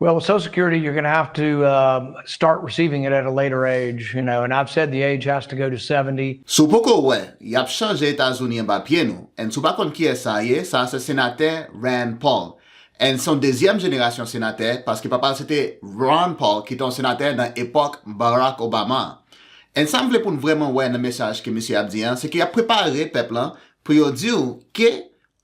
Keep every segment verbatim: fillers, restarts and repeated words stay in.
Well, with Social Security, you're going to have to um, start receiving it at a later age, you know, and I've said the age has to go to seventy. Si w poko wè, y ap chanje Etazini anba pye nou. And si w pa konn kiyès sa ye, sa se senatè Rand Paul. And se yon dezyèm jenerasyon senatè, paske papa l se te Ron Paul, ki te yon senatè nan epòk Barack Obama. And sa m vle pou n vrèman wè nan mesaj ke misye ap di an, se ke y ap prepare pèp lan pou yo di w ke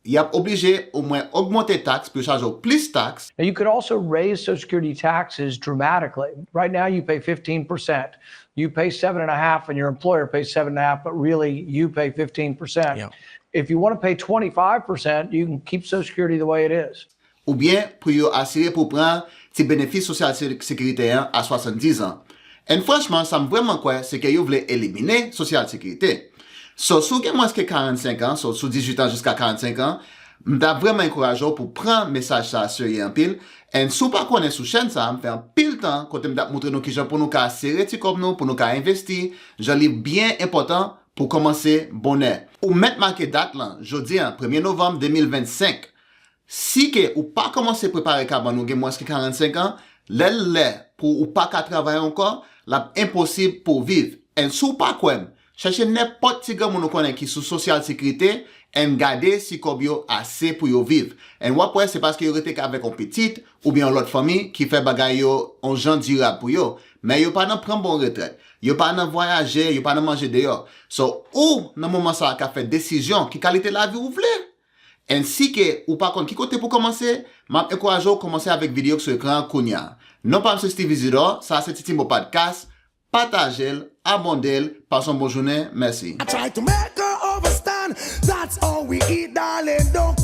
y ap oblije omwen ogmante taks pou yo chaje w plis taks. Now, you could also raise Social Security taxes dramatically. Right now, you pay fifteen percent. You pay seven and a half, and your employer pays seven and a half, but really you pay fifteen percent. Yeah. If you want to pay twenty-five percent, you can keep Social Security the way it is. Oubyen pou yo asire pou pran ti benefis sosyal se- sekirite an a swasanndiz an. And franchman, sa m vrèman kwè, se ke yo vle elimine sosyal sekirite. So, si w gen mwens ke karannsenk an, so, sou dizuit an jiska karannsenk an, m ta vrèman ankouraje w pou pran mesaj sa a serye anpil. And si w pa konnen sou chèn sa a, m fè anpil tan kote m t ap montre nou kijan pou nou ka sere ti kòb nou, pou nou ka envesti, jan li byen enpòtan pou kòmanse bonè. Ou mèt make dat lan, jodi a, premye novanm de mil vennsenk. Si ke ou pa kòmanse prepare kabann ou gen mwens ke karannsenk an, lè l lè pou ou pa ka travay ankò, l ap enposib pou w viv. And si w pa kwè m, chèche nenpòt ti granmoun ou konnen ki sou sosyal sekirite and gade si kòb yo ase pou yo viv. And w ap wè se paske yo rete avèk yon pitit oubyen yon lòt fanmi ki fè bagay yo yon jan dirab pou yo. Men yo pa nan pran bon retrèt. Yo pa nan vwayaje, yo pa nan manje deyò. So, ou, nan moman sa a, ka fè desizyon ki kalite lavi ou vle. And si ke ou pa konn ki kote pou kòmanse, m ap enkouraje w kòmanse avèk videyo ki sou ekran an kounye a. Non pa m se Steve Isidore, sa a se Titi Mo Podcast, pataje l, abòne l, pase yon bon jounen, mèsi. I try to make her overstand. That's how we eat, darling. Don't